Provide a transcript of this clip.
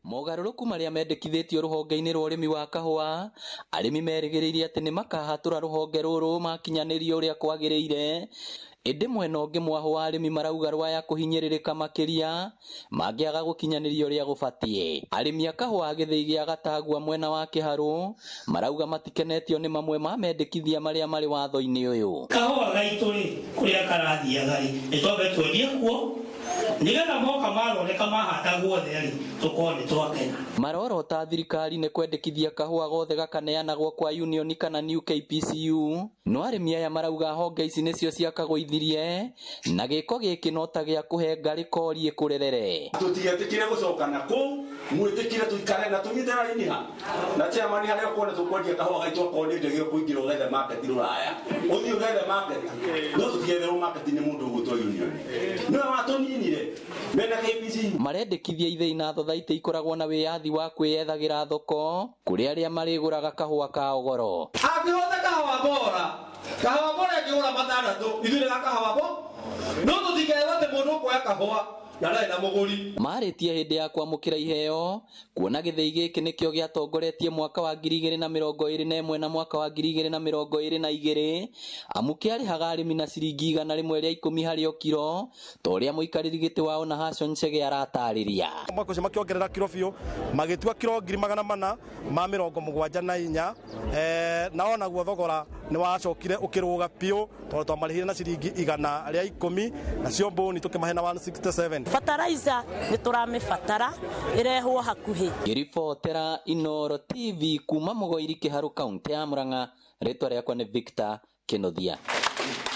Mogarũrũku marĩa mendekithĩtio rũhonge-inĩ rwa ũrĩmi wa kahũa, arĩmi merĩgĩrĩire atĩ nĩ makahatũra rũhonge rũrũ makinyanĩrio ũrĩa kwagĩrĩire. Ĩndĩ mwena ũngĩ mwahũ wa arĩmi marauga rwaya kũhinyĩrĩrĩka makĩria mangĩaga gũkinyanĩrio ũrĩa gũbatiĩ. Arĩmi a kahũa a gĩthĩi gĩa Gatagua mwena wa Kĩharũ marauga matikenetio nĩ mamwe ma mendekithia marĩa marĩ watho-inĩ ũyũ. Kahũa gaitũ rĩ, kũrĩa karathiaga rĩ, nĩ twambe twendie kuo nĩgetha moka mathondeka mahanda guothe rĩ, tũkorwo nĩ twakena. Marorota thirikari nĩ kwendekithia kahũa gothe gakaneanagwo kwa union kana New KPCU, no arĩmi aya marauga honge ici nĩcio ciakagũithirie na gĩko gĩkĩ no ta gĩa kũhe ngarĩ kori ĩkũrerere. Tũtigetĩkĩre gũcoka na kũu, mwĩtĩkĩre tũikare na tũnyite raini ha na chairman harĩa ũkuona tũkwendia kahũa gaitũ, akorwo nĩ ndege ũkũingĩra ũgethe market rũraya, ũthiĩ ũgethe market, no tũtigetherwo market nĩ mũndũ ũgwĩtwo union, nĩwe watũninire mena KPCU. Marendekithia ithĩi na thothaitĩ ikoragwo na wĩyathi wa kwĩyethagĩra thoko kũrĩ arĩa marĩgũraga kahũa kao goro. Angĩhota kahũa bora, kahũa bora ĩngĩgũra matandatũ, ithuĩ nĩ ga kahũa bo, no tũtikerwo atĩ mũndũ ũkuoya kahũa na ndarĩ na mũgũri. Marĩtie hĩndĩ ya kwamũkĩra iheo kuona gĩthĩi gĩkĩ nĩkĩo gĩatongoretie mwaka wa 2021 na mwaka wa 2022, amu kĩarĩhaga arĩmi na ciringi 110 harĩ o kiro, ta ũrĩa mũikarĩri gĩtĩ wao na Hashon Chege aratarĩria. Mwaka ũcio makĩongerera kiro biũ, magĩtua kiro 474,000, na onaguo thogora nĩ wacokire ũkĩrũga biũ tondũ twamarĩhire na ciringi 110, nacio mbũni tũkĩmahe na 167. Fertilizer nĩ tũramĩbatara ĩrehwo hakuhĩ. Ngĩribotera Inooro TV kuma Mũgoiri, Kĩharũ, kaunti ya Murang'a, rĩtwa rĩakwa nĩ Victor Kĩnuthia.